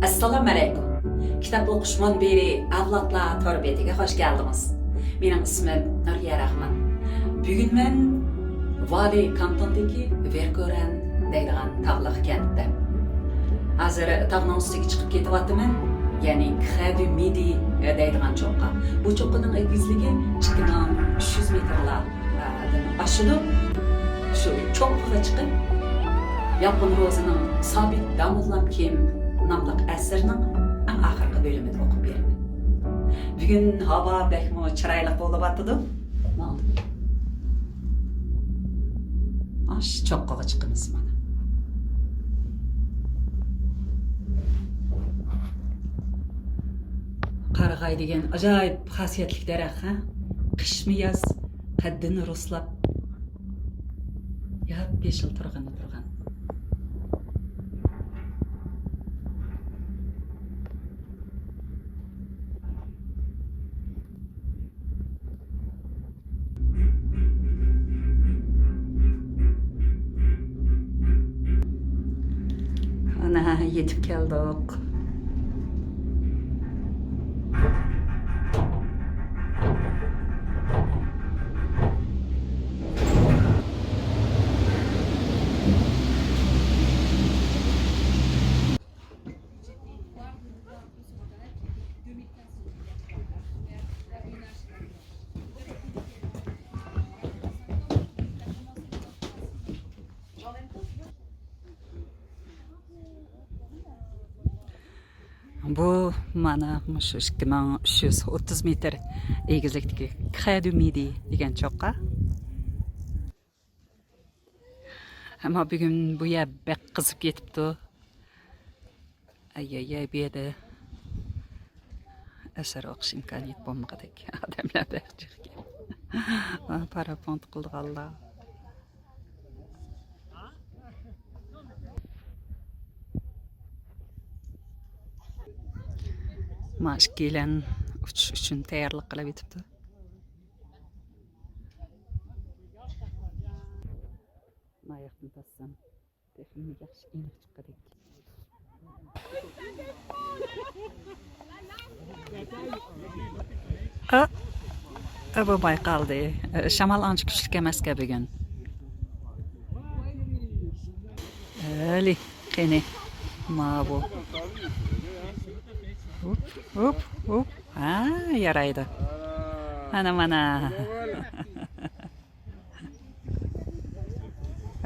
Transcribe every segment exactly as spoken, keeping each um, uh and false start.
ئەسسالامۇ ئەلەيكۇم. كىتاب ئوقۇش مۇنبىرى ئەۋلادلار تور بېتىگە خوش كەلدىڭىز. مېنىڭ ئىسمىم نۇرىيە راخمان. بۈگۈن مەن ۋالى كانتوندىكى ۋېركورەن دەيدىغان تاغلىق كەنتتە. ھازىر تاغنىڭ ئۈستىگە چىقىپ كېتىۋاتىمەن، يەنى كخەدۇ مىدى دەيدىغان چوققا. بۇ چوققىنىڭ ئېگىزلىكى ئىككى مىڭ ئۈچ يۈز مېتىرلار ئاشىدۇ. شۇ چوققىغا چىقىپ، يالقۇن روزىنىڭ سابىت داموللام كىم ناملىق ئەسىرىنىڭ ئەڭ ئاخىرقى بۆلۈمىنى ئوقۇپ بېرىمەن. بۈگۈن ھاۋا بەكمۇ چىرايلىق بولۇۋاتىدۇ. ماڭدىم. ئاش چوققىغا چىقىمىز مانا. قارىغاي دېگەن ئاجايىپ خاسىيەتلىك دەرەخ، ھە؟ قىشمۇ ياز قەددىنى رۇسلاپ، ياپيېشىل تۇرغىنى تۇرغان. ئانا، يېتىپ كەلدۇق. بۇ مانا مۇشۇ ئىككى مىڭ ئۈچ يۈز ئوتتۇز مېتىر ئېگىزلىكتىكى كخەدۇ مىدى دېگەن چوققا. ئەمما بۈگۈن بۇ يەر بەك قىزىپ كېتىپتۇ. ئەي، ئەي، ئەي، بۇ يەردە ئەسەر ئوقۇش ئىمكانىيىتى بولمىغۇدەك. ئادەملەر بەك جىق ئىكەن. پارا-پونت قىلىدىغانلار. ما ئىككىيلەن ئۇچۇش ئۈچۈن تەييارلىق قىلىۋېتىپتۇ. ماياقتىن تارتسام، تېخىمۇ ياخشى ئېنىق چىققۇدەك. ئا، ئا، بولماي قالدى. شامال ئانچە كۈچلۈك ئەمەسكەن بۈگۈن. ھەلى، قېنى، ماۋۇ. ھوپ، ھوپ، ھوپ. ھا، يارايدۇ. ئانا، مانا.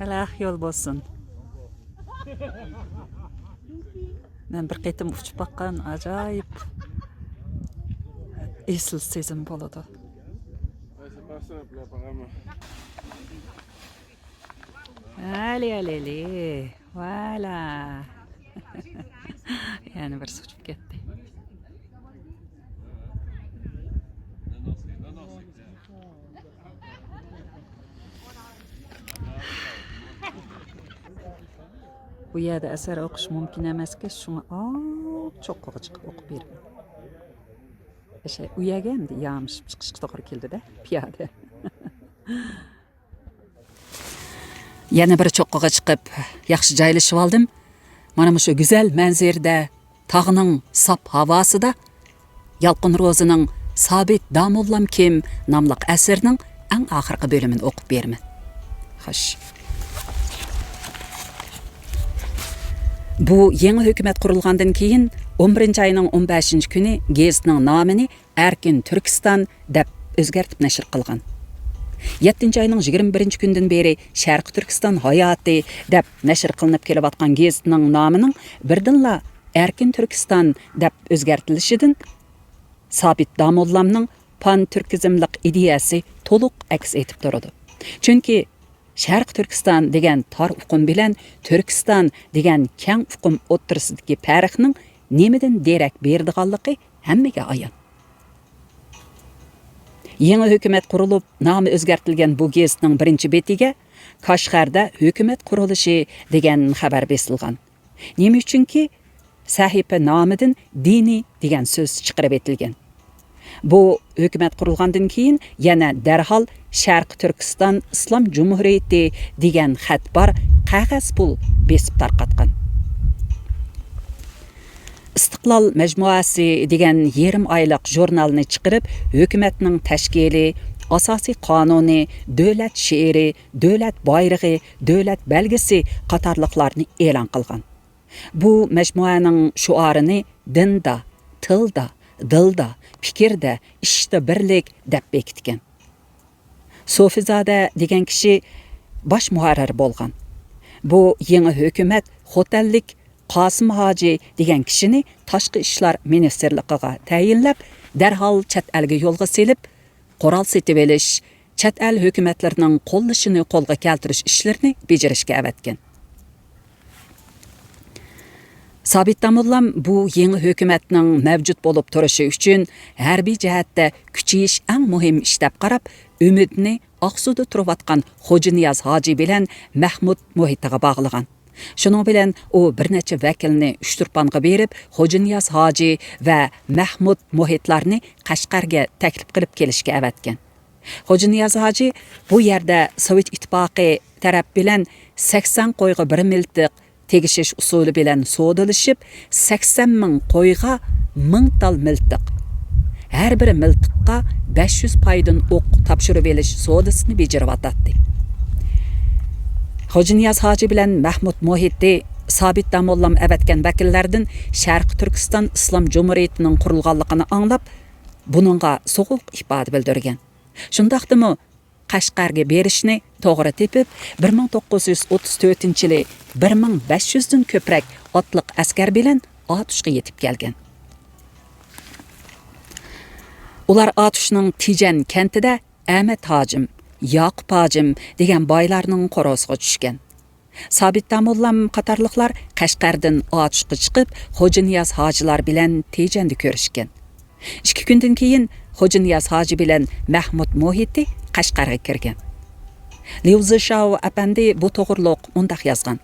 ئەلەخ يول بولسۇن. مەن بىر قېتىم ئۇچۇپ باققان، ئاجايىپ ئېسىل سېزىم بولىدۇ. ئەلى، ئەلى، ئەلى. ۋالا. يەنە بىرسى ئۇچۇپ كەتتى. بۇ يەردە ئەسەر ئوقۇش مۇمكىن ئەمەسكەن، شۇڭا ئاق چوققىغا چىقىپ ئوقۇپ بېرىمەن. ئەشە، ئۇ يەرگە ئەمدى يامىشىپ چىقىشقا توغرا كېلىدۇ-دە، پىيادە. يەنە بىر چوققىغا چىقىپ، ياخشى جايلىشىۋالدىم. مانا مۇشۇ گۈزەل مەنزىرىدە، تاغنىڭ ساپ ھاۋاسىدا يالقۇن روزىنىڭ سابىت داموللام كىم ناملىق ئەسىرىنىڭ ئەڭ ئاخىرقى بۆلۈمىنى ئوقۇپ بېرىمەن. خوش. بۇ يېڭى ھۆكۈمەت قۇرۇلغاندىن كېيىن، ئون بىرىنچى ئاينىڭ ئون بەشىنچى كۈنى گېزىتنىڭ نامىنى ئەركىن تۈركىستان دەپ ئۆزگەرتىپ نەشر قىلغان. يەتتىنچى ئاينىڭ يىگىرمە بىرىنچى كۈنىدىن بېرى شەرقىي تۈركىستان ھاياتى دەپ نەشر قىلىنىپ كېلىۋاتقان گېزىتنىڭ نامىنىڭ بىردىنلا ئەركىن تۈركىستان دەپ ئۆزگەرتىلىشىدىن سابىت داموللامنىڭ پان تۈركىزملىق ئىدىيەسى تولۇق ئەكس ئېتىپ تۇرىدۇ. چۈنكى شەرقىي تۈركىستان دېگەن تار ئۇقۇم بىلەن تۈركىستان دېگەن كەڭ ئۇقۇم ئوتتۇرىسىدىكى پەرقنىڭ نېمىدىن دېرەك بېرىدىغانلىقى ھەممىگە ئايان. يېڭى ھۆكۈمەت قۇرۇلۇپ، نامى ئۆزگەرتىلگەن بۇ گېزىتنىڭ بىرىنچى بېتىگە «كاشغەردە ھۆكۈمەت قۇرۇلۇشى» دېگەن خەۋەر بېسىلغان. نېمە ئۈچۈنكى، سەھىپە نامىدىن «دىنىي» دېگەن سۆز چىقىرىۋېتىلگەن. بۇ ھۆكۈمەت قۇرۇلغاندىن كېيىن يەنە دەرھال «شەرقىي تۈركىستان ئىسلام جۇمھۇرىيىتى» دېگەن خەت بار قەغەز پۇل بېسىپ تارقاتقان. ئىستىقلال مەجمۇئەسى دېگەن يېرىم ئايلىق ژۇرنالنى چىقىرىپ، ھۆكۈمەتنىڭ تەشكىلى، ئاساسىي قانۇنى، دۆلەت شېئىرى، دۆلەت بايرىقى، دۆلەت بەلگىسى قاتارلىقلارنى ئېلان قىلغان. بۇ مەجمۇئەنىڭ شوئارىنى «دىندا، تىلدا، دىلدا، پىكىردە، ئىشتا بىرلىك» دەپ بېكىتكەن. سوفىزادە دېگەن كىشى باش مۇھەررىر بولغان. بۇ يېڭى ھۆكۈمەت خوتەنلىك قاسىم ھاجى دېگەن كىشىنى تاشقى ئىشلار مىنىستىرلىقىغا تەيىنلەپ، دەرھال چەت ئەلگە يولغا سېلىپ، قورال سېتىۋېلىش، چەت ئەل ھۆكۈمەتلىرىنىڭ قوللىشىنى قولغا كەلتۈرۈش ئىشلىرىنى بېجىرىشكە ئەۋەتكەن. سابىت داموللام بۇ يېڭى ھۆكۈمەتنىڭ مەۋجۇت بولۇپ تۇرۇشى ئۈچۈن ھەربىي جەھەتتە كۈچىيىش ئەڭ مۇھىم ئىش دەپ قاراپ، ئۈمىدنى ئاقسۇدا تۇرۇۋاتقان خوجانىياز ھاجى بىلەن مەھمۇد مۇھىتىغا باغلىغان. شۇنىڭ بىلەن ئۇ بىر نەچچە ۋەكىلنى ئۇچتۇرپانغا بېرىپ، خوجانىياز ھاجى ۋە مەھمۇد مۇھىتلارنى قەشقەرگە تەكلىپ قىلىپ كېلىشكە ئەۋەتكەن. خوجانىياز ھاجى بۇ يەردە سوۋېت ئىتتىپاقى تەرەپ بىلەن سەكسەن قويغا بىر مىلتىق تېگىشىش ئۇسۇلى بىلەن سودىلىشىپ، سەكسەن مىڭ قويغا مىڭ تال مىلتىق، ھەر بىر مىلتىققا بەش يۈز پايدىن ئوق تاپشۇرۇۋېلىش سودىسىنى بېجىرىۋاتاتتى. خوجانىياز ھاجى بىلەن مەھمۇد مۇھىتى سابىت داموللام ئەۋەتكەن ۋەكىللەردىن شەرقىي تۈركىستان ئىسلام جۇمھۇرىيىتىنىڭ قۇرۇلغانلىقىنى ئاڭلاپ، بۇنىڭغا سوغۇق ئىپادە بىلدۈرگەن. شۇنداقتىمۇ قەشقەرگە بېرىشنى توغرا تېپىپ، بىر مىڭ توققۇز يۈز ئوتتۇز تۆتىنچى يىلى بىر مىڭ بەش يۈزدىن كۆپرەك ئاتلىق ئەسكەر بىلەن ئاتۇشقا يېتىپ كەلگەن. ئۇلار ئاتۇشنىڭ تېجەن كەنتىدە ئەمەت ھاجىم، ياقۇپ ھاجىم دېگەن بايلارنىڭ قورۇسىغا چۈشكەن. سابىت داموللام قاتارلىقلار قەشقەردىن ئاتۇشقا چىقىپ، خوجانىياز ھاجىلار بىلەن تېجەندە كۆرۈشكەن. ئىككى كۈندىن كېيىن خوجانىياز ھاجى بىلەن مەھمۇد مۇھىتى قەشقەرگە كىرگەن. ليۇ زىشاۋ ئەپەندى بۇ توغرۇلۇق مۇنداق يازغان: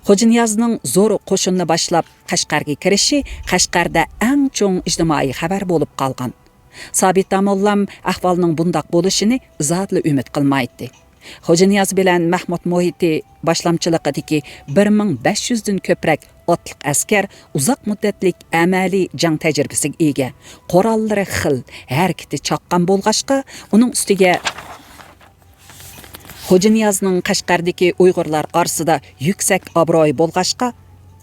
«خوجانىيازنىڭ زور قوشۇننى باشلاپ قەشقەرگە كىرىشى قەشقەردە ئەڭ چوڭ ئىجتىمائىي خەۋەر بولۇپ قالغان. سابىت داموللام ئەھۋالنىڭ بۇنداق بولۇشىنى زادىلا ئۈمىد قىلمايتتى.» خوجانىياز بىلەن مەھمۇد مۇھىتى باشلامچىلىقىدىكى بىر مىڭ بەش يۈزدىن كۆپرەك ئاتلىق ئەسكەر ئۇزاق مۇددەتلىك ئەمەلىي جەڭ تەجرىبىسىگە ئىگە، قوراللىرى خىل، ھەرىكىتى چاققان بولغاچقا، ئۇنىڭ ئۈستىگە خوجانىيازنىڭ قەشقەردىكى ئۇيغۇرلار ئارىسىدا يۈكسەك ئابرۇيى بولغاچقا،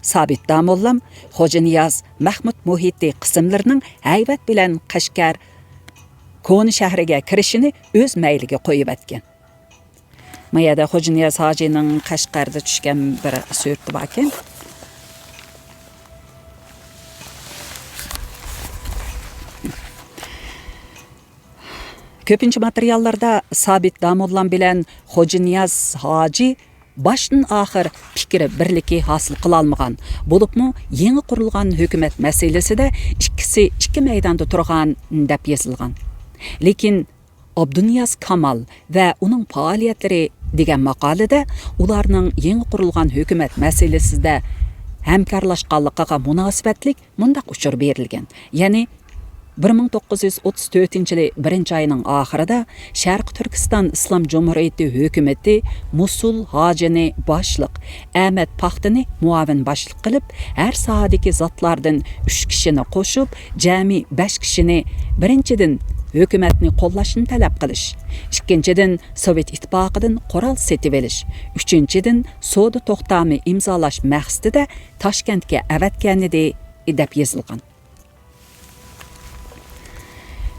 سابىت داموللام خوجانىياز، مەھمۇد مۇھىتى قىسىملىرىنىڭ ھەيۋەت بىلەن قەشقەر كونا شەھىرىگە كىرىشىنى ئۆز مەيلىگە قويۇۋەتكەن. ما يەردە خوجانىياز ھاجىنىڭ قەشقەردە چۈشكەن بىر سۈرىتى باركەن. كۆپىنچە ماتېرىياللاردا سابىت داموللام بىلەن خوجانىياز ھاجى باشتىن ئاخىر پىكىر بىرلىكى ھاسىل قىلالمىغان، بولۇپمۇ يېڭى قۇرۇلغان ھۆكۈمەت مەسىلىسىدە ئىككىسى ئىككى مەيداندا تۇرغان، دەپ يېزىلغان. لېكىن ئابدۇنىياز كامال ۋە ئۇنىڭ پائالىيەتلىرى دېگەن ماقالىدە ئۇلارنىڭ يېڭى قۇرۇلغان ھۆكۈمەت مەسىلىسىدە ھەمكارلاشقانلىقىغا مۇناسىۋەتلىك مۇنداق ئۇچۇر بېرىلگەن، يەنى بىر مىڭ توققۇز يۈز ئوتتۇز تۆتىنچى يىلى بىرىنچى ئاينىڭ ئاخىرىدا شەرقىي تۈركىستان ئىسلام جۇمھۇرىيىتى ھۆكۈمىتى مۇسۇل ھاجىنى باشلىق، ئەمەت پاختىنى مۇئاۋىن باشلىق قىلىپ، ھەر ساھەدىكى زاتلاردىن ئۈچ كىشىنى قوشۇپ، جەمئىي بەش كىشىنى، بىرىنچىدىن، ھۆكۈمەتنى قوللاشنى تەلەپ قىلىش، ئىككىنچىدىن، سوۋېت ئىتتىپاقىدىن قورال سېتىۋېلىش، ئۈچىنچىدىن، سودا توختامى ئىمزالاش مەقسىتىدە تاشكەنتكە ئەۋەتكەنىدى، دەپ يېزىلغان.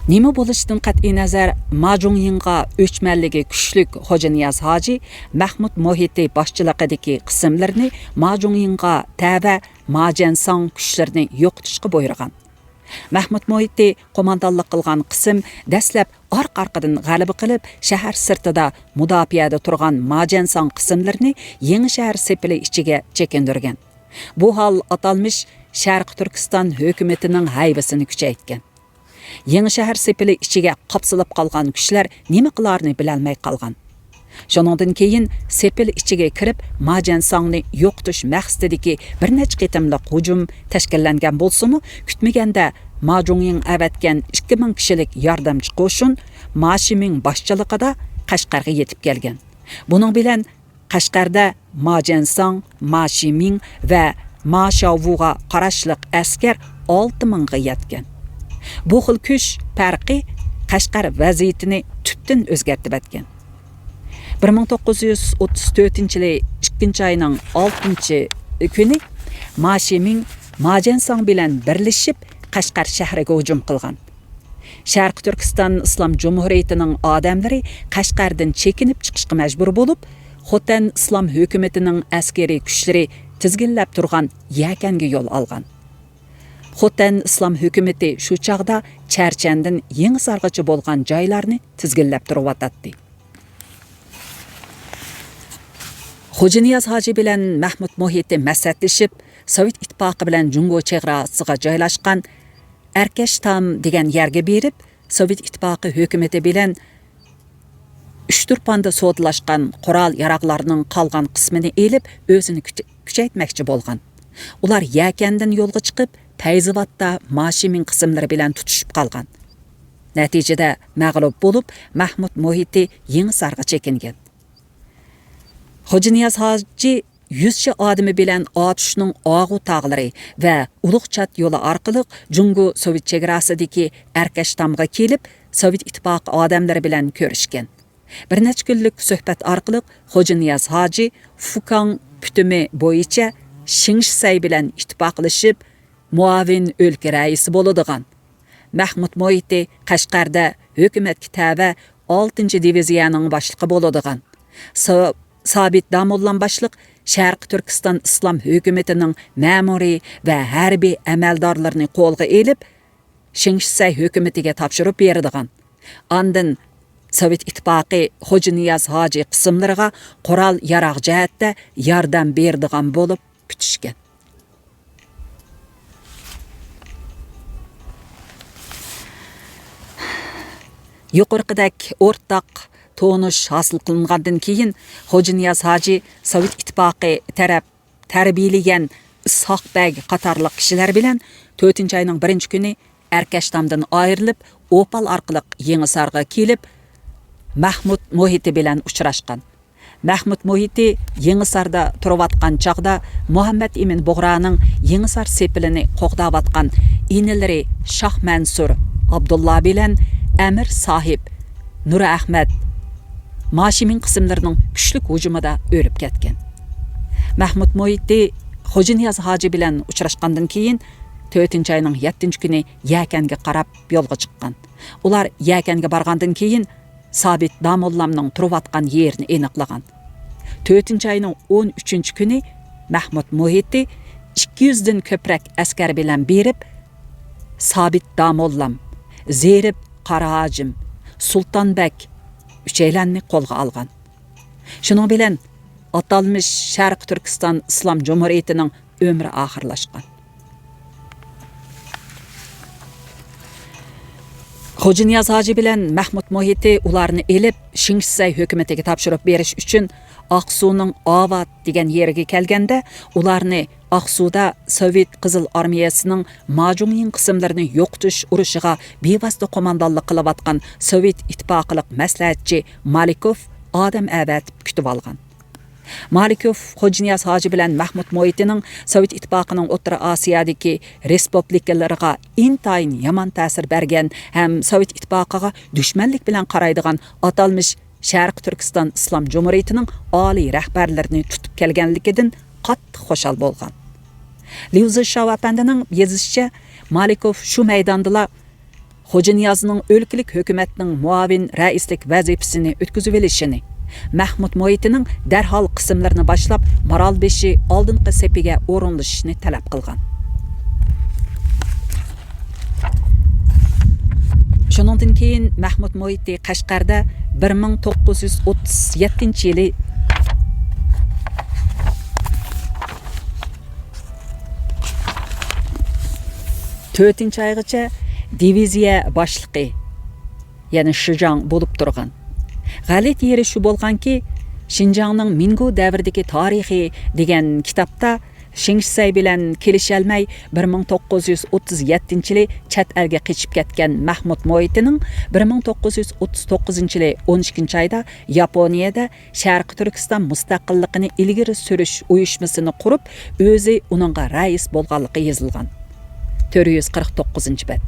نېمە بولۇشىدىن قەتئىينەزەر، ما جۇڭيىڭغا ئۆچمەنلىكى كۈچلۈك خوجانىياز ھاجى مەھمۇد مۇھىتى باشچىلىقىدىكى قىسىملىرىنى ما جۇڭيىڭغا تەۋە ما جيەنساڭ كۈچلىرىنى يوقىتىشقا بۇيرۇغان. مەھمۇد مۇھىتى قوماندانلىق قىلغان قىسىم دەسلەپ ئارقا-ئارقىدىن غەلىبە قىلىپ، شەھەر سىرتىدا مۇداپىئەدە تۇرغان ما جيەنساڭ قىسىملىرىنى يېڭى شەھەر سېپىلى ئىچىگە چېكىندۈرگەن. بۇ ھال ئاتالمىش شەرقىي تۈركىستان ھۆكۈمىتىنىڭ ھەيۋىسىنى كۈچەيتكەن. يېڭى شەھەر سېپىلى ئىچىگە قاپسىلىپ قالغان كۈچلەر نېمە قىلارىنى بىلەلمەي قالغان. شۇنىڭدىن كېيىن سېپىل ئىچىگە كىرىپ، ما جيەنساڭنى يوقىتىش مەقسىتىدىكى بىر نەچچە قېتىملىق ھۇجۇم تەشكىللەنگەن بولسىمۇ، كۈتمىگەندە ما جۇڭيىڭ ئەۋەتكەن ئىككى مىڭ كىشىلىك ياردەمچى قوشۇن ما شىمىڭ باشچىلىقىدا قەشقەرگە يېتىپ كەلگەن. بۇنىڭ بىلەن قەشقەردە ما جيەنساڭ، ما شىمىڭ ۋە ما شياۋۋۇغا قاراشلىق ئەسكەر ئالتە مىڭغا يەتكەن. بۇ خىل كۈچ پەرقى قەشقەر ۋەزىيىتىنى تۈپتىن ئۆزگەرتىۋەتكەن. بىر مىڭ توققۇز يۈز ئوتتۇز تۆتىنچى يىلى ئىككىنچى ئاينىڭ ئالتىنچى كۈنى ما شىمىڭ ما جيەنساڭ بىلەن بىرلىشىپ قەشقەر شەھىرىگە ھۇجۇم قىلغان. شەرقىي تۈركىستان ئىسلام جۇمھۇرىيىتىنىڭ ئادەملىرى قەشقەردىن چېكىنىپ چىقىشقا مەجبۇر بولۇپ، خوتەن ئىسلام ھۆكۈمىتىنىڭ ئەسكىرىي كۈچلىرى تىزگىنلەپ تۇرغان يەكەنگە يول ئالغان. خوتەن ئىسلام ھۆكۈمىتى شۇ چاغدا چەرچەندىن يېڭىسارغىچە بولغان جايلارنى تىزگىنلەپ تۇرۇۋاتاتتى. خوجانىياز ھاجى بىلەن مەھمۇد مۇھىتى مەسلىھەتلىشىپ، سوۋېت ئىتتىپاقى بىلەن جۇڭگو چېگراسىغا جايلاشقان ئەركەشتام دېگەن يەرگە بېرىپ، سوۋېت ئىتتىپاقى ھۆكۈمىتى بىلەن ئۇچتۇرپاندا سودىلاشقان قورال-ياراغلارنىڭ قالغان قىسمىنى ئېلىپ، ئۆزىنى كۈچ-، كۈچەيتمەكچى بولغان. ئۇلار يەكەندىن يولغا چىقىپ، پەيزىۋاتتا ما شىمىڭ قىسىملىرى بىلەن تۇتۇشۇپ قالغان. نەتىجىدە مەغلۇپ بولۇپ، مەھمۇد مۇھىتى يېڭىسارغا چېكىنگەن. خوجانىياز ھاجى يۈزچە ئادىمى بىلەن ئاتۇشنىڭ ئاغۇ تاغلىرى ۋە ئۇلۇغ چات يولى ئارقىلىق جۇڭگو سوۋېت چېگراسىدىكى ئەركەشتامغا كېلىپ، سوۋېت ئىتتىپاقى ئادەملىرى بىلەن كۆرۈشكەن. بىر نەچچە كۈنلۈك سۆھبەت ئارقىلىق خوجانىياز ھاجى فۇكاڭ پۈتۈمى بويىچە شېڭ شىسەي بىلەن ئىتتىپاقلىشىپ، مۇئاۋىن ئۆلكە رەئىسى بولىدىغان، مەھمۇد مۇھىتى قەشقەردە ھۆكۈمەتكە تەۋە ئالتىنچى دىۋىزىيەنىڭ باشلىقى بولىدىغان، سا-، سابىت داموللام باشلىق شەرقىي تۈركىستان ئىسلام ھۆكۈمىتىنىڭ مەمۇرىي ۋە ھەربىي ئەمەلدارلىرىنى قولغا ئېلىپ، شېڭ شىسەي ھۆكۈمىتىگە تاپشۇرۇپ بېرىدىغان، ئاندىن سوۋېت ئىتتىپاقى خوجانىياز ھاجى قىسىملىرىغا قورال-ياراغ جەھەتتە ياردەم بېرىدىغان بولۇپ پۈتۈشكەن. يۇقىرىقىدەك ئورتاق تونۇش ھاسىل قىلىنغاندىن كېيىن، خوجانىياز ھاجى سوۋېت ئىتتىپاقى تەرەپ تەربىيىلىگەن ئىسھاق بەگ قاتارلىق كىشىلەر بىلەن تۆتىنچى ئاينىڭ بىرىنچى كۈنى ئەركەشتامدىن ئايرىلىپ، ئوپال ئارقىلىق يېڭىسارغا كېلىپ، مەھمۇد مۇھىتى بىلەن ئۇچراشقان. مەھمۇد مۇھىتى يېڭىساردا تۇرۇۋاتقان چاغدا، مۇھەممەد ئىمىن بۇغرانىڭ يېڭىسار سېپىلىنى قوغداۋاتقان ئىنىلىرى شاھ مەنسۇر، ئابدۇللا بىلەن ئەمىر ساھىب، نۇر ئەخمەت، ما شىمىڭ قىسىملىرىنىڭ كۈچلۈك ھۇجۇمىدا ئۆلۈپ كەتكەن. مەھمۇد مۇھىتى خوجانىياز ھاجى بىلەن ئۇچراشقاندىن كېيىن، تۆتىنچى ئاينىڭ يەتتىنچى كۈنى يەكەنگە قاراپ يولغا چىققان. ئۇلار يەكەنگە بارغاندىن كېيىن، سابىت داموللامنىڭ تۇرۇۋاتقان يېرىنى ئېنىقلىغان. تۆتىنچى ئاينىڭ ئون ئۈچىنچى كۈنى مەھمۇد مۇھىتى ئىككى يۈزدىن كۆپرەك ئەسكەر بىلەن بېرىپ، سابىت داموللام، زېرىپ قاراھاجىم، سۇلتان بەگ ئۈچەيلەننى قولغا ئالغان. شۇنىڭ بىلەن ئاتالمىش شەرقىي تۈركىستان ئىسلام جۇمھۇرىيىتىنىڭ ئۆمرى ئاخىرلاشقان. خوجانىياز ھاجى بىلەن مەھمۇد مۇھىتى ئۇلارنى ئېلىپ، شېڭ شىسەي ھۆكۈمىتىگە تاپشۇرۇپ بېرىش ئۈچۈن ئاقسۇنىڭ ئاۋات دېگەن يېرىگە كەلگەندە، ئۇلارنى ئاقسۇدا سوۋېت قىزىل ئارمىيەسىنىڭ ماجۇڭيىڭ قىسىملىرىنى يوقىتىش ئۇرۇشىغا بىۋاسىتە قوماندانلىق قىلىۋاتقان سوۋېت ئىتتىپاقلىق مەسلىھەتچى مالىكوف ئادەم ئەۋەتىپ كۈتۈۋالغان. مالىكوف خوجانىياز ھاجى بىلەن مەھمۇد مۇھىتىنىڭ سوۋېت ئىتتىپاقىنىڭ ئوتتۇرا ئاسىيادىكى رېسپۇبلىكىلىرىغا ئىنتايىن يامان تەسىر بەرگەن ھەم سوۋېت ئىتتىپاقىغا دۈشمەنلىك بىلەن قارايدىغان ئاتالمىش شەرقىي تۈركىستان ئىسلام جۇمھۇرىيىتىنىڭ ئالىي رەھبەرلىرىنى تۇتۇپ كەلگەنلىكىدىن قاتتىق خۇشال بولغان. ليۇ زىشاۋ ئەپەندىنىڭ يېزىشىچە، مالىكوف شۇ مەيداندىلا خوجانىيازنىڭ ئۆلكىلىك ھۆكۈمەتنىڭ مۇئاۋىن رەئىسلىك ۋەزىپىسىنى ئۆتكۈزۈۋېلىشىنى، مەھمۇد مۇھىتىنىڭ دەرھال قىسىملىرىنى باشلاپ، مارالبېشى ئالدىنقى سېپىگە ئورۇنلىشىشىنى تەلەپ قىلغان. شۇنىڭدىن كېيىن مەھمۇد مۇھىتى قەشقەردە بىر مىڭ توققۇز يۈز ئوتتۇز يەتتىنچى يىلى تۆتىنچى ئايغىچە دىۋىزىيە باشلىقى، يەنى شىجاڭ بولۇپ تۇرغان. غەلىتە يېرى شۇ بولغانكى، شىنجاڭنىڭ مىنگو دەۋرىدىكى تارىخى دېگەن كىتابتا شېڭ شىسەي بىلەن كېلىشەلمەي، بىر مىڭ توققۇز يۈز ئوتتۇز يەتتىنچى يىلى چەت ئەلگە قېچىپ كەتكەن مەھمۇد موھىتىنىڭ بىر مىڭ توققۇز يۈز ئوتتۇز توققۇزىنچى يىلى ئون ئىككىنچى ئايدا ياپونىيەدە شەرقىي تۈركىستان مۇستەقىللىقىنى ئىلگىرى سۈرۈش ئۇيۇشمىسىنى قۇرۇپ، ئۆزى ئۇنىڭغا رەئىس بولغانلىقى يېزىلغان. تۆت يۈز قىرىق توققۇزىنچى بەت.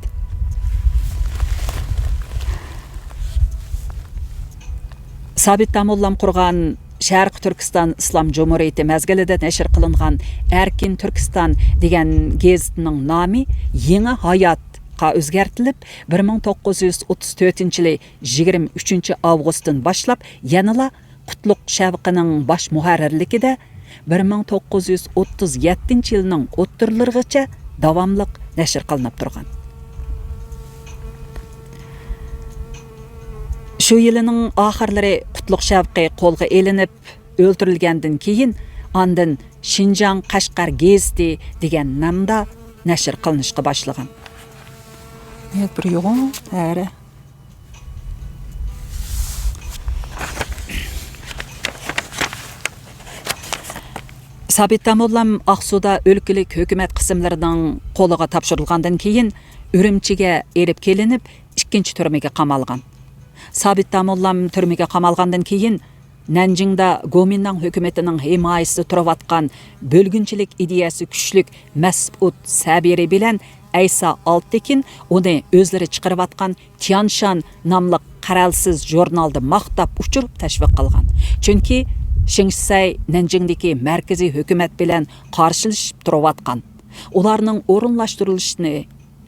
سابىت داموللام قۇرغان شەرقىي تۈركىستان ئىسلام جۇمھۇرىيىتى مەزگىلىدە نەشر قىلىنغان ئەركىن تۈركىستان دېگەن گېزىتنىڭ نامى يېڭى ھاياتقا ئۆزگەرتىلىپ، بىر مىڭ توققۇز يۈز ئوتتۇز تۆتىنچى يىلى يىگىرمە ئۈچىنچى ئاۋغۇستتىن باشلاپ يەنىلا قۇتلۇق شەۋقىنىڭ باش مۇھەررىرلىكىدە بىر مىڭ توققۇز يۈز ئوتتۇز يەتتىنچى يىلنىڭ ئوتتۇرىلىرىغىچە داۋاملىق نەشر قىلىنىپ تۇرغان. شۇ يىلىنىڭ ئاخىرلىرى قۇتلۇق شەۋقى قولغا ئېلىنىپ ئۆلتۈرۈلگەندىن كېيىن، ئاندىن شىنجاڭ قەشقەر گېزىتى دېگەن نامدا نەشر قىلىنىشقا باشلىغان. بىر يوغان ھەرە. سابىت داموللام ئاقسۇدا ئۆلكىلىك ھۆكۈمەت قىسىملىرىنىڭ قولىغا تاپشۇرۇلغاندىن كېيىن، ئۈرۈمچىگە ئېلىپ كېلىنىپ، ئىككىنچى تۈرمىگە قامالغان. سابىت داموللام تۈرمىگە قامالغاندىن كېيىن، نەنجىڭدا گومىنداڭ ھۆكۈمىتىنىڭ ھىمايىسىدە تۇرۇۋاتقان بۆلگۈنچىلىك ئىدىيەسى كۈچلۈك مەسئۇد سەبىرى بىلەن ئەيسا ئالپتېكىن ئۇنى ئۆزلىرى چىقىرىۋاتقان تيانشان ناملىق قەرەلسىز ژۇرنالدا ماختاپ ئۇچۇرۇپ تەشۋىق قىلغان. چۈنكى شېڭ شىسەي نەنجىڭدىكى مەركىزىي ھۆكۈمەت بىلەن قارشىلىشىپ تۇرۇۋاتقان، ئۇلارنىڭ ئورۇنلاشتۇرۇلۇشىنى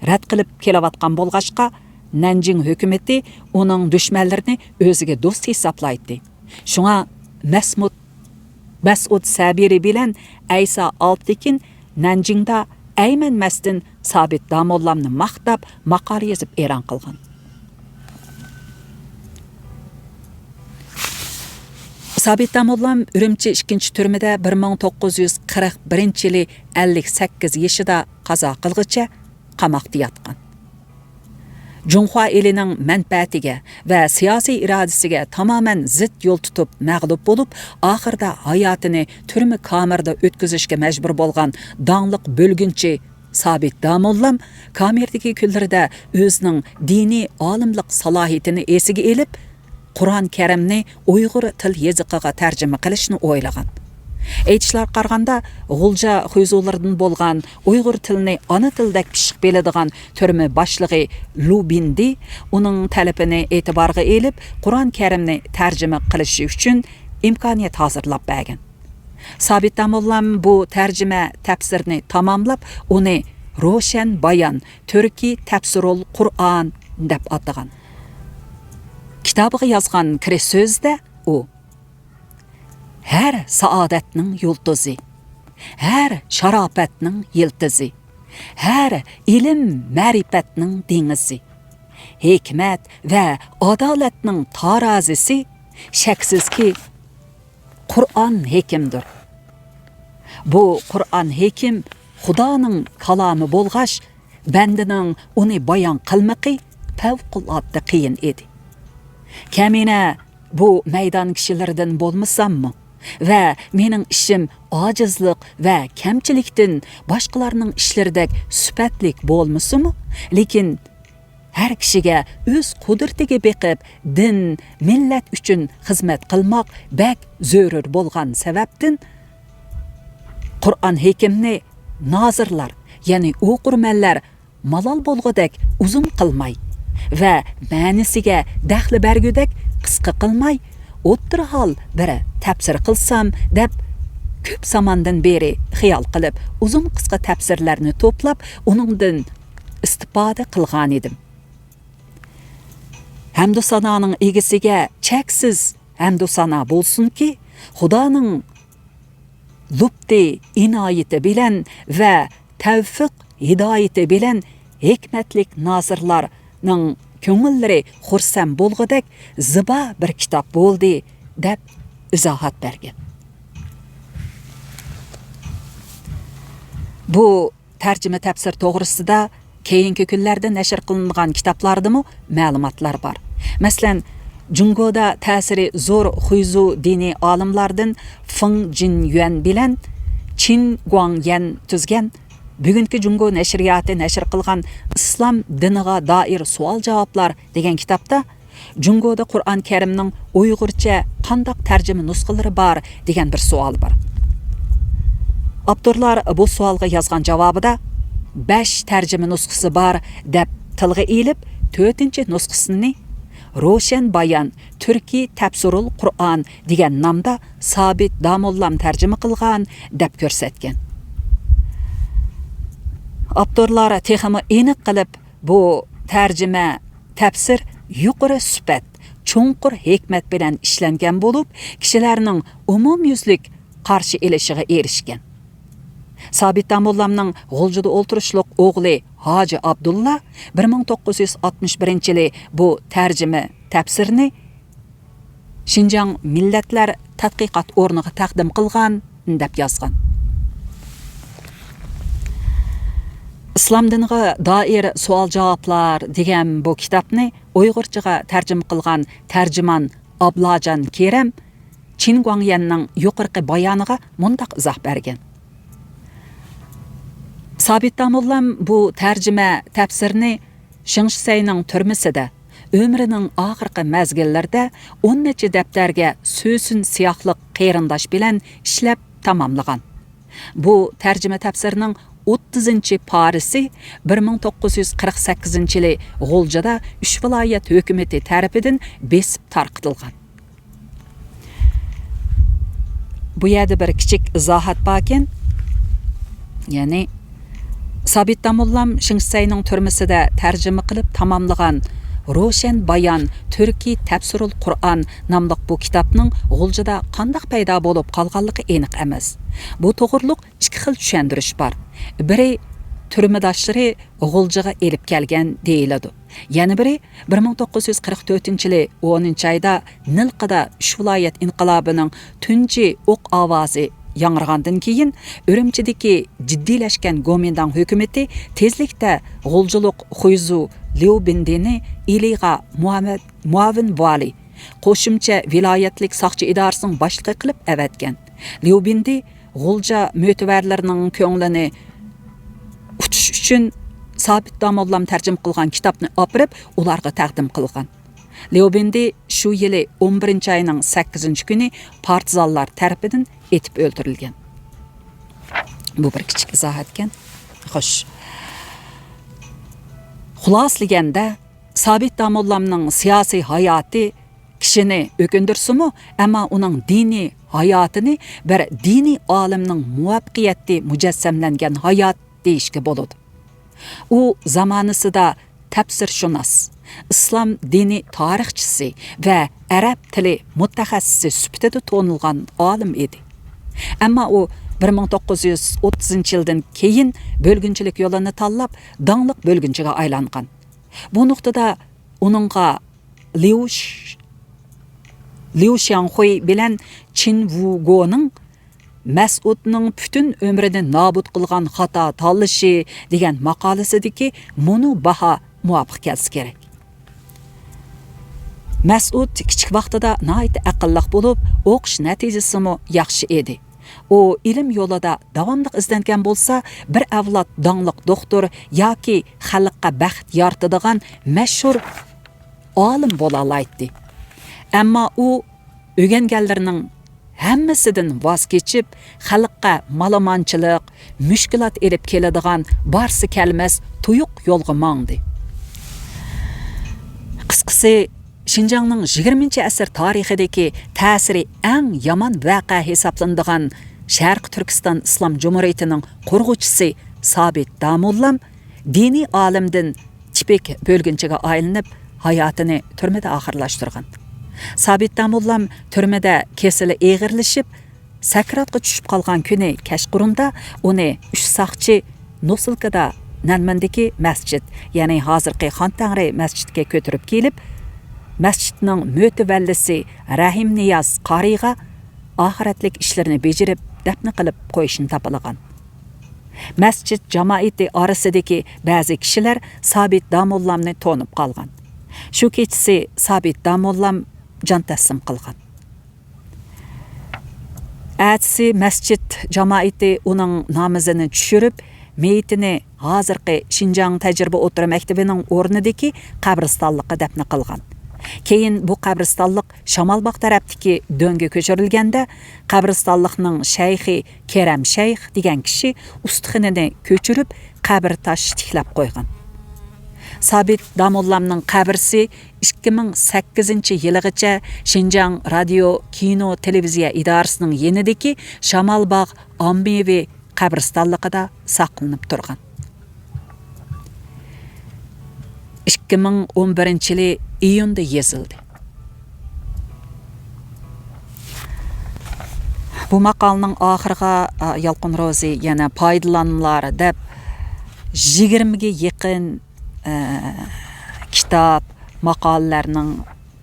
رەت قىلىپ كېلىۋاتقان بولغاچقا، نەنجىڭ ھۆكۈمىتى ئۇنىڭ دۈشمەنلىرىنى ئۆزىگە دوست ھېسابلايتتى. شۇڭا مەسمۇت، مەسئۇد سەبىرى بىلەن ئەيسا ئالپتېكىن نەنجىڭدا ئەيمەنمەستىن سابىت داموللامنى ماختاپ ماقالە يېزىپ ئېلان قىلغان. سابىت داموللام ئۈرۈمچى ئىككىنچى تۈرمىدە بىر مىڭ توققۇز يۈز قىرىق بىرىنچى يىلى ئەللىك سەككىز يېشىدا قازا قىلغۇچە قاماقتا ياتقان. جۇڭخۇا ئېلىنىڭ مەنپەئەتىگە ۋە سىياسىي ئىرادىسىگە تامامەن زىت يول تۇتۇپ مەغلۇپ بولۇپ، ئاخىرىدا ھاياتىنى تۈرمە كامېرىدا ئۆتكۈزۈشكە مەجبۇر بولغان داڭلىق بۆلگۈنچى سابىت داموللام كامېردىكى كۈنلىرىدە ئۆزىنىڭ دىنىي ئالىملىق سالاھىيىتىنى ئېسىگە ئېلىپ، قۇرئان كەرىمنى ئۇيغۇر تىل يېزىقىغا تەرجىمە قىلىشنى ئويلىغان. ئېيتىشلارغا قارىغاندا، غۇلجا خۇيزۇلىرىدىن بولغان، ئۇيغۇر تىلىنى ئانا تىلدەك پىششىق بىلىدىغان تۈرمە باشلىقى لۇ بىندى ئۇنىڭ تەلىپىنى ئېتىبارغا ئېلىپ، قۇرئان كەرىمنى تەرجىمە قىلىشى ئۈچۈن ئىمكانىيەت ھازىرلاپ بەرگەن. سابىت داموللام بۇ تەرجىمە تەپسىرنى تاماملاپ، ئۇنى روشەن بايان، تۈركىي تەپسىرۇل قۇرئان دەپ ئاتىغان. كىتابىغا يازغان كىرىش سۆزىدە ئۇ، ھەر سائادەتنىڭ يۇلتۇزى، ھەر شاراپەتنىڭ يىلتىزى، ھەر ئىلىم مەرىپەتنىڭ دېڭىزى، ھېكمەت ۋە ئادالەتنىڭ تارازىسى، شەكسىزكى، قۇرئان ھېكىمدۇر. بۇ قۇرئان ھېكىم خۇدانىڭ كالامى بولغاچ، بەندىنىڭ ئۇنى بايان قىلمىقى پەۋقۇلئاددە قىيىن ئىدى. كەمىنە بۇ مەيدان كىشىلىرىدىن بولمىساممۇ ۋە مېنىڭ ئىشىم ئاجىزلىق ۋە كەمچىلىكتىن باشقىلارنىڭ ئىشلىرىدەك سۈپەتلىك بولمىسىمۇ، لېكىن ھەر كىشىگە ئۆز قۇدرىتىگە بېقىپ دىن، مىللەت ئۈچۈن خىزمەت قىلماق بەك زۆرۈر بولغان سەۋەبتىن، قۇرئان ھېكىمنى نازىرلار، يەنى ئوقۇرمەنلەر مالال بولغۇدەك ئۇزۇن قىلماي ۋە مەنىسىگە دەخلى بەرگۈدەك قىسقا قىلماي، ئوتتۇرا ھال بىر تەپسىر قىلسام دەپ، كۆپ زاماندىن بېرى خىيال قىلىپ، ئۇزۇن قىسقا تەپسىرلەرنى توپلاپ، ئۇنىڭدىن ئىستىپادە قىلغانىدىم. ھەمدۇ سانانىڭ ئىگىسىگە چەكسىز ھەمدۇ سانا بولسۇنكى، خۇدانىڭ لۇتپى ئىنايىتى بىلەن ۋە تەۋفىق ھىدايىتى بىلەن ھېكمەتلىك نازىرلارنىڭ كۆڭۈللىرى خۇرسەن بولغۇدەك زىبا بىر كىتاب بولدى، دەپ ئىزاھات بەرگەن. بۇ تەرجىمە تەپسىر توغرىسىدا كېيىنكى كۈنلەردە نەشر قىلىنغان كىتابلاردىمۇ مەلۇماتلار بار. مەسىلەن، جۇڭگودا تەسىرى زور خۇيزۇ دىنىي ئالىملاردىن فېڭ جىنيۈەن بىلەن چىن گۇاڭيەن تۈزگەن، بۈگۈنكى جۇڭگو نەشرىياتى نەشر قىلغان ئىسلام دىنىغا دائىر سوئال-جاۋابلار دېگەن كىتابتا، جۇڭگودا قۇرئان كەرىمنىڭ ئۇيغۇرچە قانداق تەرجىمە نۇسخىلىرى بار دېگەن بىر سوئال بار. ئاپتورلار بۇ سوئالغا يازغان جاۋابىدا، بەش تەرجىمە نۇسخىسى بار دەپ تىلغا ئېلىپ، تۆتىنچى نۇسخىسىنى روشەن بايان تۈركىي تەپسىرۇل قۇرئان دېگەن نامدا سابىت داموللام تەرجىمە قىلغان دەپ كۆرسەتكەن. ئاپتورلار تېخىمۇ ئېنىق قىلىپ، بۇ تەرجىمە تەپسىر يۇقىرى سۈپەت، چوڭقۇر ھېكمەت بىلەن ئىشلەنگەن بولۇپ، كىشىلەرنىڭ ئومۇميۈزلۈك قارشى ئېلىشىغا ئېرىشكەن. سابىت داموللامنىڭ غۇلجىدا ئولتۇرۇشلۇق ئوغلى ھاجى ئابدۇللا بىر مىڭ توققۇز يۈز ئاتمىش بىرىنچى يىلى بۇ تەرجىمە تەپسىرنى شىنجاڭ مىللەتلەر تەتقىقات ئورنىغا تەقدىم قىلغان، دەپ يازغان. ئىسلام دىنىغا دائىر سوئال-جاۋابلار دېگەن بۇ كىتابنى ئۇيغۇرچىغا تەرجىمە قىلغان تەرجىمان ئابلاجان كېرەم چىن گۇاڭيەننىڭ يۇقىرىقى بايانىغا مۇنداق ئىزاھ بەرگەن: سابىت داموللام بۇ تەرجىمە تەپسىرنى شېڭ شىسەينىڭ تۈرمىسىدە، ئۆمرىنىڭ ئاخىرقى مەزگىللىرىدە ئون نەچچە دەپتەرگە سۆسۈن سىياھلىق قېرىنداش بىلەن ئىشلەپ تاماملىغان. بۇ تەرجىمە تەپسىرنىڭ ئوتتۇزىنچى پارىسى بىر مىڭ توققۇز يۈز قىرىق سەككىزىنچى يىلى غۇلجىدا ئۈچ ۋىلايەت ھۆكۈمىتى تەرىپىدىن بېسىپ تارقىتىلغان. بۇ يەردە بىر كىچىك ئىزاھات باركەن. يەنى، سابىت داموللام شېڭ شىسەينىڭ تۈرمىسىدە تەرجىمە قىلىپ تاماملىغان روشەن بايان تۈركىي تەپسىرۇل قۇرئان ناملىق بۇ كىتابنىڭ غۇلجىدا قانداق پەيدا بولۇپ قالغانلىقى ئېنىق ئەمەس. بۇ توغرۇلۇق ئىككى خىل چۈشەندۈرۈش بار. بىرى، تۈرمىداشلىرى غۇلجىغا ئېلىپ كەلگەن دېيىلىدۇ. يەنە بىرى، بىر مىڭ توققۇز يۈز قىرىق تۆتىنچى يىلى ئونىنچى ئايدا نىلقىدا ئۈچ ۋىلايەت ئىنقىلابىنىڭ تۇنجى ئوق ئاۋازى ياڭرىغاندىن كېيىن، ئۈرۈمچىدىكى جىددىيلەشكەن گومىنداڭ ھۆكۈمىتى تېزلىكتە غۇلجىلىق خۇيزۇ ليۇ بىندىنى ئىلىغا مۇئاۋىن، مۇئاۋىن ۋالىي، قوشۇمچە ۋىلايەتلىك ساقچى ئىدارىسىنىڭ باشلىقى قىلىپ ئەۋەتكەن. ليۇ بىندى غۇلجا مۆتىۋەرلىرىنىڭ كۆڭلىنى ئۇتۇش ئۈچۈن سابىت داموللام تەرجىمە قىلغان كىتابنى ئاپىرىپ، ئۇلارغا تەقدىم قىلغان. ليۇ بىندى شۇ يىلى ئون بىرىنچى ئاينىڭ سەككىزىنچى كۈنى پارتىزانلار تەرىپىدىن ئېتىپ ئۆلتۈرۈلگەن. بۇ بىر كىچىك ئىزاھاتكەن. خوش. خۇلاسىلىگەندە، سابىت داموللامنىڭ سىياسىي ھاياتى كىشىنى ئۆكۈندۈرسىمۇ، ئەمما ئۇنىڭ دىنىي ھاياتىنى بىر دىنىي ئالىمنىڭ مۇۋەپپەقىيەتى مۇجەسسەملەنگەن ھايات دېيىشكە بولىدۇ. ئۇ زامانىسىدا تەپسىرشۇناس، ئىسلام دىنى تارىخچىسى ۋە ئەرەب تىلى مۇتەخەسسىسى سۈپىتىدە تونۇلغان ئالىم ئىدى. ئەمما ئۇ بىر مىڭ توققۇز يۈز ئوتتۇزىنچى يىلدىن كېيىن بۆلگۈنچىلىك يولىنى تاللاپ، داڭلىق بۆلگۈنچىگە ئايلانغان. بۇ نۇقتىدا ئۇنىڭغا ليۇ ش-، ليۇ شياڭخۇي بىلەن چىن ۋۇگونىڭ مەسئۇدنىڭ پۈتۈن ئۆمرىنى نابۇت قىلغان خاتا تاللىشى دېگەن ماقالىسىدىكى مۇنۇ باھا مۇۋاپىق كەلسە كېرەك. مەسئۇد كىچىك ۋاقتىدا ناھايىتى ئەقىللىق بولۇپ، ئوقۇش نەتىجىسىمۇ ياخشى ئىدى. ئۇ ئىلىم يولىدا داۋاملىق ئىزدەنگەن بولسا، بىر ئەۋلاد داڭلىق دوختۇر ياكى خەلققە بەخت يارىتىدىغان مەشھۇر ئالىم بولالايتتى. ئەمما ئۇ ئۆگەنگەنلىرىنىڭ ھەممىسىدىن ۋاز كېچىپ، خەلققە مالىمانچىلىق، مۈشكۈلات ئېلىپ كېلىدىغان بارسا كەلمەس تۇيۇق يولغا ماڭدى. قىسقىسى، شىنجاڭنىڭ يىگىرمىنچى ئەسىر تارىخىدىكى تەسىرى ئەڭ يامان ۋەقە ھېسابلىنىدىغان شەرقىي تۈركىستان ئىسلام جۇمھۇرىيىتىنىڭ قۇرغۇچىسى سابىت داموللام دىنىي ئالىمدىن تىپىك بۆلگۈنچىگە ئايلىنىپ، ھاياتىنى تۈرمىدە ئاخىرلاشتۇرغان. سابىت داموللام تۈرمىدە كېسىلى ئېغىرلىشىپ، سەكراتقا چۈشۈپ قالغان كۈنى كەچقۇرۇندا ئۇنى ئۈچ ساقچى نوسۇلكىدا نەنمىندىكى مەسچىت، يەنى ھازىرقى خان تەڭرى مەسچىتىگە كۆتۈرۈپ كېلىپ، مەسچىتنىڭ مۆتىۋەللىسى رەھىم نىياز قارىيغا ئاخىرەتلىك ئىشلىرىنى بېجىرىپ، دەپنە قىلىپ قويۇشنى تاپىلىغان. مەسچىت جامائىتى ئارىسىدىكى بەزى كىشىلەر سابىت داموللامنى تونۇپ قالغان. شۇ كېچىسى سابىت داموللام جان تەسلىم قىلغان. ئەتىسى مەسچىت جامائىتى ئۇنىڭ نامىزىنى چۈشۈرۈپ، مېيىتىنى ھازىرقى شىنجاڭ تەجرىبە ئوتتۇرا مەكتىۋىنىڭ ئورنىدىكى قەبرىستانلىققا دەپنە قىلغان. كېيىن بۇ قەبرىستانلىق شامالباغ تەرەپتىكى دۆڭگە كۆچۈرۈلگەندە، قەبرىستانلىقنىڭ شەيخى كېرەم شەيخ دېگەن كىشى ئۇستىخىنىنى كۆچۈرۈپ، قەبرە تاش تىكلەپ قويغان. سابىت داموللامنىڭ قەبرىسى ئىككى مىڭ سەككىزىنچى يىلىغىچە شىنجاڭ رادىيو، كىنو، تېلېۋىزىيە ئىدارىسىنىڭ يېنىدىكى شامالباغ ئاممىۋى قەبرىستانلىقىدا ساقلىنىپ تۇرغان. ئىككى مىڭ ئون بىرىنچى يىلى ئىيۇندا يېزىلدى. بۇ ماقالىنىڭ ئاخىرىغا، ئا، يالقۇن روزى يەنە پايدىلانمىلار دەپ يىگىرمىگە يېقىن، ئە، كىتاب، ماقالىلەرنىڭ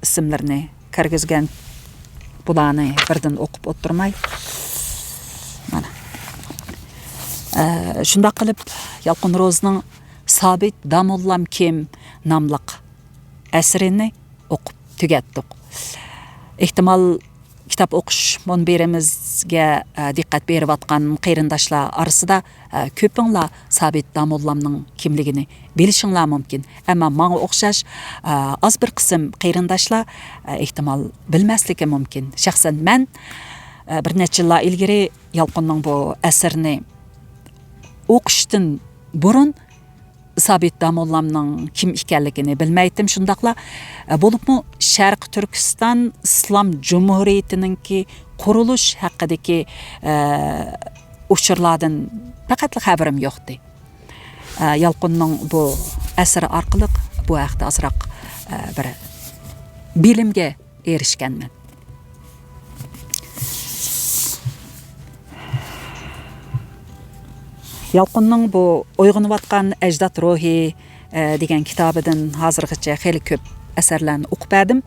ئىسىملىرىنى كىرگۈزگەن. بۇلارنى بىردىن ئوقۇپ ئولتۇرماي، مانا. ئە، شۇنداق قىلىپ، يالقۇن روزىنىڭ سابىت داموللام كىم ناملىق ئەسىرىنى ئوقۇپ تۈگەتتۇق. ئېھتىمال، كىتاب ئوقۇش مۇنبىرىمىزگە، ئە، دىققەت بېرىۋاتقان قېرىنداشلار ئارىسىدا، ئە، كۆپۈڭلار سابىت داموللامنىڭ كىملىكىنى بىلىشىڭلار مۇمكىن. ئەمما ماڭا ئوخشاش، ئە، ئاز بىر قىسىم قېرىنداشلار، ئە، ئېھتىمال، بىلمەسلىكى مۇمكىن. شەخسەن مەن، ئە، بىر نەچچە يىللار ئىلگىرى يالقۇننىڭ بۇ ئەسىرىنى ئوقۇشتىن بۇرۇن سابىت داموللامنىڭ كىم ئىكەنلىكىنى بىلمەيتتىم. شۇنداقلا، ئە، بولۇپمۇ شەرقىي تۈركىستان ئىسلام جۇمھۇرىيىتىنىڭكى قۇرۇلۇش ھەققىدىكى، ئە، ئۇچۇرلاردىن پەقەتلا خەۋىرىم يوقتى. ئە، يالقۇننىڭ بۇ ئەسىرى ئارقىلىق بۇ ھەقتە ئازراق، ئە، بىر بىلىمگە ئېرىشكەنمەن. يالقۇننىڭ بۇ ئويغىنىۋاتقان ئەجداد روھى، ئە، دېگەن كىتابىدىن ھازىرغىچە خېلى كۆپ ئەسەرلەرنى ئوقۇپ بەردىم.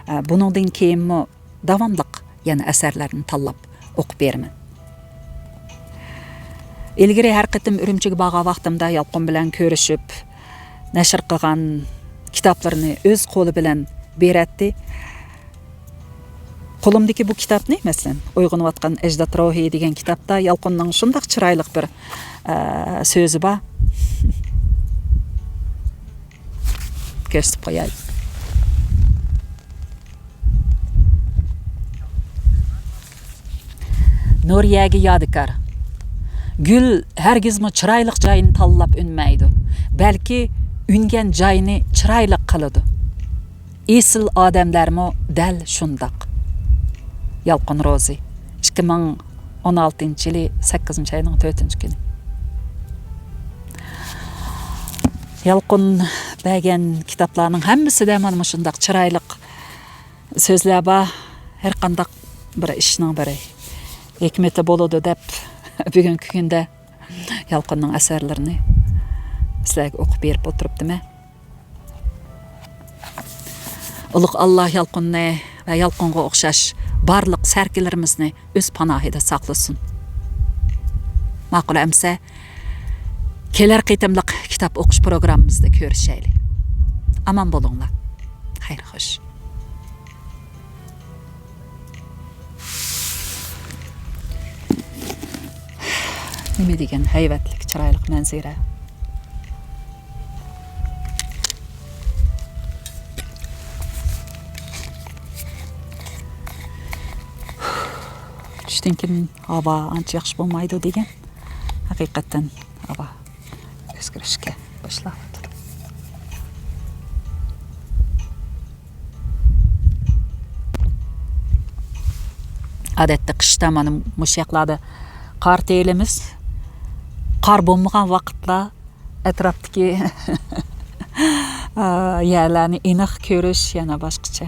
ئە، بۇنىڭدىن كېيىنمۇ داۋاملىق يەنە ئەسەرلەرنى تاللاپ ئوقۇپ بېرىمەن. ئىلگىرى ھەر قېتىم ئۈرۈمچىگە بارغان ۋاقتىمدا يالقۇن بىلەن كۆرۈشۈپ، نەشر قىلغان كىتابلىرىنى ئۆز قولى بىلەن بېرەتتى. قولۇمدىكى بۇ كىتابنى، مەسىلەن، ئويغىنىۋاتقان ئەجداد روھى دېگەن كىتابتا يالقۇننىڭ شۇنداق چىرايلىق بىر، ئە، سۆزى بار. كۆرسىتىپ قوياي. نۇرىيەگە يادىكار. گۈل ھەرگىزمۇ چىرايلىق جاينى تاللاپ ئۈنمەيدۇ، بەلكى ئۈنگەن جاينى چىرايلىق قىلىدۇ. ئېسىل ئادەملەرمۇ دەل شۇنداق. يالقۇن روزى، ئىككى مىڭ ئون ئالتىنچى يىلى سەككىزىنچى ئاينىڭ تۆتىنچى كۈنى. يالقۇن بەرگەن كىتابلارنىڭ ھەممىسىدە مانا مۇشۇنداق چىرايلىق سۆزلەر بار. ھەر قانداق بىر ئىشنىڭ بىر ھېكمىتى بولىدۇ دەپ، بۈگۈنكى كۈندە يالقۇننىڭ ئەسەرلىرىنى سىلەرگە ئوقۇپ بېرىپ ئولتۇرۇپتىمەن. ئۇلۇغ ئاللا يالقۇننى ۋە يالقۇنغا ئوخشاش بارلىق سەركىلىرىمىزنى ئۆز پاناھىدا ساقلىسۇن. ماقۇل ئەمسە، كېلەر قېتىملىق كىتاب ئوقۇش پروگراممىمىزدا كۆرۈشەيلى. ئامان بولۇڭلار. خەير خوش. نېمە دېگەن ھەيۋەتلىك، چىرايلىق مەنزىرە. چۈشتىن كېيىن ھاۋا ئانچە ياخشى بولمايدۇ دېگەن. ھەقىقەتەن ھاۋا ئۆزگىرىشكە باشلاۋاتىدۇ. ئادەتتە قىشتا مانا مۇشۇ ياقلاردا قار تېيىلىمىز. قار بولمىغان ۋاقىتلار ئەتراپتىكى، ئا، يەرلەرنى ئېنىق كۆرۈش يەنە باشقىچە.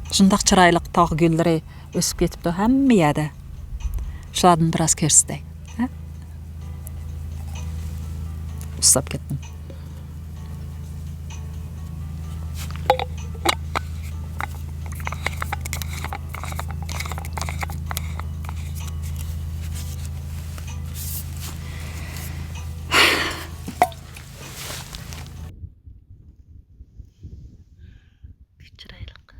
شۇنداق چىرايلىق تاغ گۈللىرى ئۆسۈپ كېتىپتۇ ھەممە يەردە. شۇلاردىن بىراز كۆرسىتەي. ھە؟ ئۇسساپ كەتتىم. چىرايلىق.